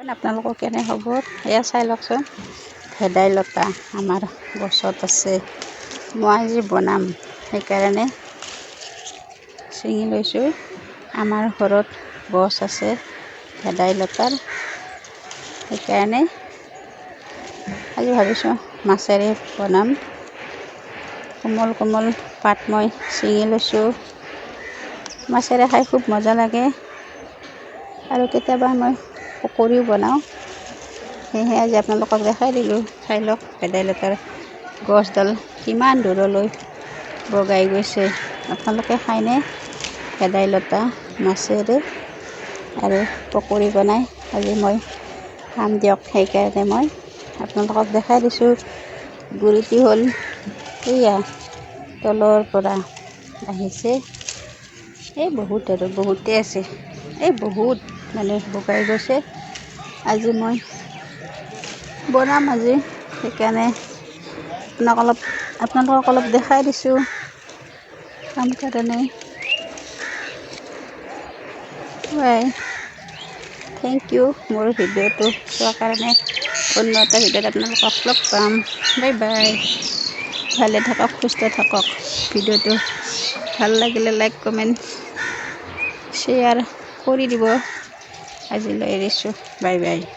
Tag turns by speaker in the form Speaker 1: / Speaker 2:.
Speaker 1: আপোনালোকৰ কেনে খবৰ? এয়া চাই লওকচোন, ভেদাইলতা আমাৰ গছত আছে। মই আজি বনাম, সেইকাৰণে ছিঙি লৈছোঁ। আমাৰ ঘৰত গছ আছে ভেদাইলতাৰ, সেইকাৰণে আজি ভাবিছোঁ মাছেৰে বনাম। কোমল কোমল পাত মই ছিঙি লৈছোঁ। মাছেৰে খাই খুব মজা লাগে। আৰু কেতিয়াবা মই পকৰীও বনাওঁ। সেয়েহে আজি আপোনালোকক দেখাই দিলোঁ। চাই লওক, ভেদাইলতাৰ গছডাল কিমান দূৰলৈ বগাই গৈছে। আপোনালোকে খায়নে ভেদাইলতা মাছেৰে আৰু পকৰী বনাই? আজি মই খাম দিয়ক, সেইকাৰণে মই আপোনালোকক দেখাই দিছোঁ। গুৰিটি হ'ল এয়া, তলৰ পৰা আহিছে। এই বহুত আৰু বহুতেই আছে। এই বহুত মানে বগাই গৈছে। আজি মই বনাম আজি, সেইকাৰণে আপোনালোকক অলপ দেখাই দিছোঁ কাম কাৰণে। বাই, thank U মোৰ ভিডিঅ'টো চোৱাৰ কাৰণে। অন্য এটা ভিডিঅ'ত আপোনালোকক লগ পাম। বাই বাই, ভালে থাকক, সুস্থ থাকক। ভিডিঅ'টো ভাল লাগিলে লাইক, কমেণ্ট, শ্বেয়াৰ কৰি দিব। আজিলৈ এৰিছোঁ। Bye bye.